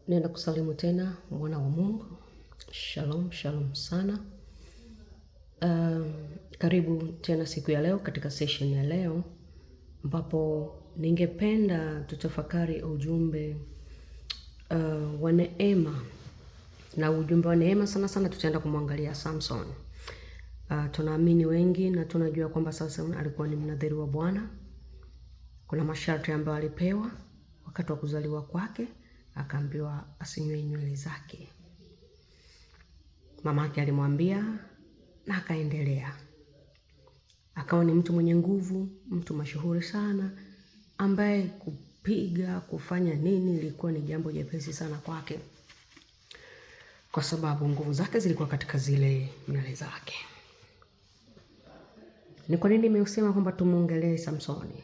Nenda kusalimu tena mwana wa Mungu. Shalom, shalom sana. Karibu tena siku ya leo katika session ya leo ambapo ningependa tutafakari ujumbe wa neema, na ujumbe wa neema sana sana tutaenda kumwangalia Samson. Tunaamini wengi na tunajua kwamba Samson alikuwa ni mnadhiri wa Bwana. Kuna masharti ambayo alipewa wakati wa kuzaliwa kwake, akaambiwa asinywe nywele zake. Mamake alimwambia na akaendelea. Akawa ni mtu mwenye nguvu, mtu mashuhuri sana, ambaye kupiga, kufanya nini ilikuwa ni jambo jepesi sana kwake, kwa sababu nguvu zake zilikuwa katika zile nywele zake. Ni kwa nini nimesema kwamba tumuongelee Samsoni?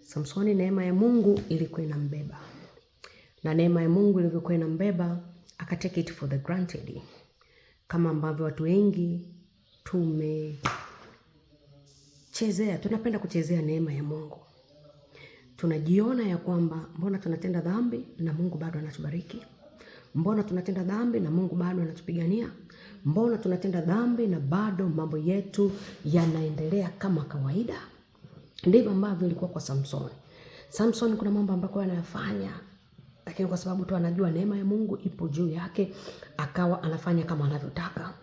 Samsoni, neema ya Mungu ilikuwa inambeba, na neema ya Mungu ilivyokuwa inambeba, akatake it for the granted, kama ambavyo watu wengi tumechezea, tunapenda kuchezea neema ya Mungu. Tunajiona ya kwamba mbona tunatenda dhambi na Mungu bado anatubariki, mbona tunatenda dhambi na Mungu bado anatupigania, mbona tunatenda dhambi na bado mambo yetu yanaendelea kama kawaida. Ndivyo ambavyo ilikuwa kwa Samsoni. Samson kuna mambo ambayo anayafanya, lakini kwa sababu tu anajua neema ya Mungu ipo juu yake, akawa anafanya kama anavyotaka.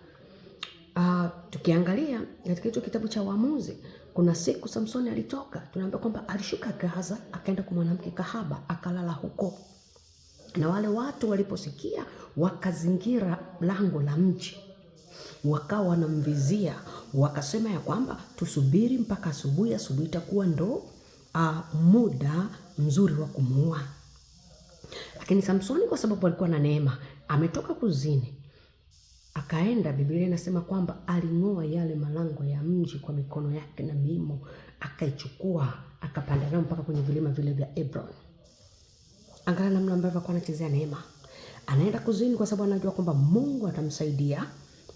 Tukiangalia katika hicho kitabu cha Waamuzi, kuna siku Samsoni alitoka, tunaambiwa kwamba alishuka Gaza akaenda kwa mwanamke kahaba akalala huko, na wale watu waliposikia wakazingira lango la mji, wakawa wanamvizia, wakasema ya kwamba tusubiri mpaka asubuhi, asubuhi itakuwa ndo muda mzuri wa kumuua. Lakini Samsoni kwa sababu alikuwa na neema, ametoka kuzini akaenda, Biblia inasema kwamba aling'oa yale malango ya mji kwa mikono yake na miimo, akaichukua akapanda nayo mpaka kwenye vilima vile vya Hebron. Angalia namna ambavyo alikuwa anachezea neema. Anaenda kuzini kwa sababu anajua kwamba Mungu atamsaidia,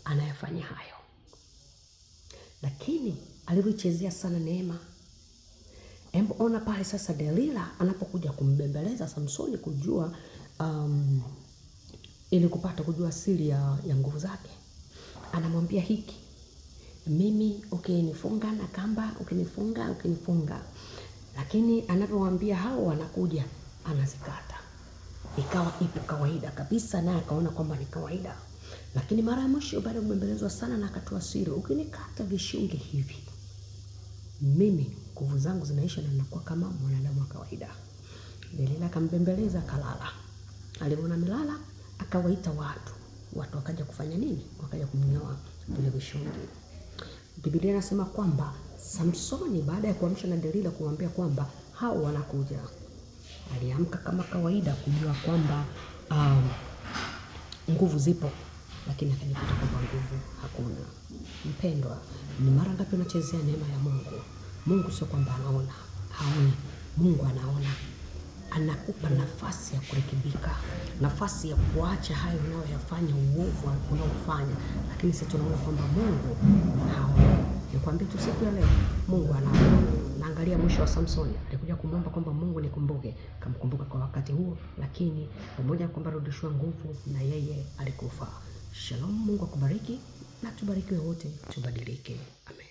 anayafanya hayo. Lakini alivyoichezea sana neema, hebu ona pale sasa Delila anapokuja kumbembeleza Samsoni kujua ili kupata kujua siri ya nguvu zake. Anamwambia hiki, mimi ukinifunga na kamba, ukinifunga, ukinifunga. Lakini anavyomwambia hao wanakuja, anazikata. Ikawa ipo kawaida kabisa, naye akaona kwamba ni kawaida. Lakini mara ya mwisho baada ya kubembelezwa sana na akatoa siri, ukinikata vishungi hivi, mimi nguvu zangu zinaisha na ninakuwa kama mwanadamu wa kawaida. Delila akambembeleza akalala. Alipoona amelala, akawaita watu. Watu wakaja kufanya nini? Wakaja kumnyoa vile vishungi. Biblia inasema kwamba Samsoni baada ya kuamshwa na Delila kumwambia kwamba hao wanakuja, aliamka kama kawaida kujua kwamba nguvu zipo, lakini akajikuta kwamba nguvu hakuna. Mpendwa, ni mara ngapi unachezea neema ya Mungu? Mungu sio kwamba anaona, haoni. Mungu anaona, anakupa nafasi ya kurekebika, nafasi ya kuacha hayo unayoyafanya, uovu unaofanya, lakini sisi tunaona kwamba Mungu haoni. Nikwambie tu siku ya leo, Mungu anaona. Naangalia mwisho wa Samsoni, alikuja kumwomba kwamba Mungu nikumbuke, kamkumbuka kwa wakati huo, lakini pamoja na kwamba arudishiwa nguvu, na yeye alikufa. Shalom, Mungu akubariki na tubarikiwe wote, tubadilike. Amen.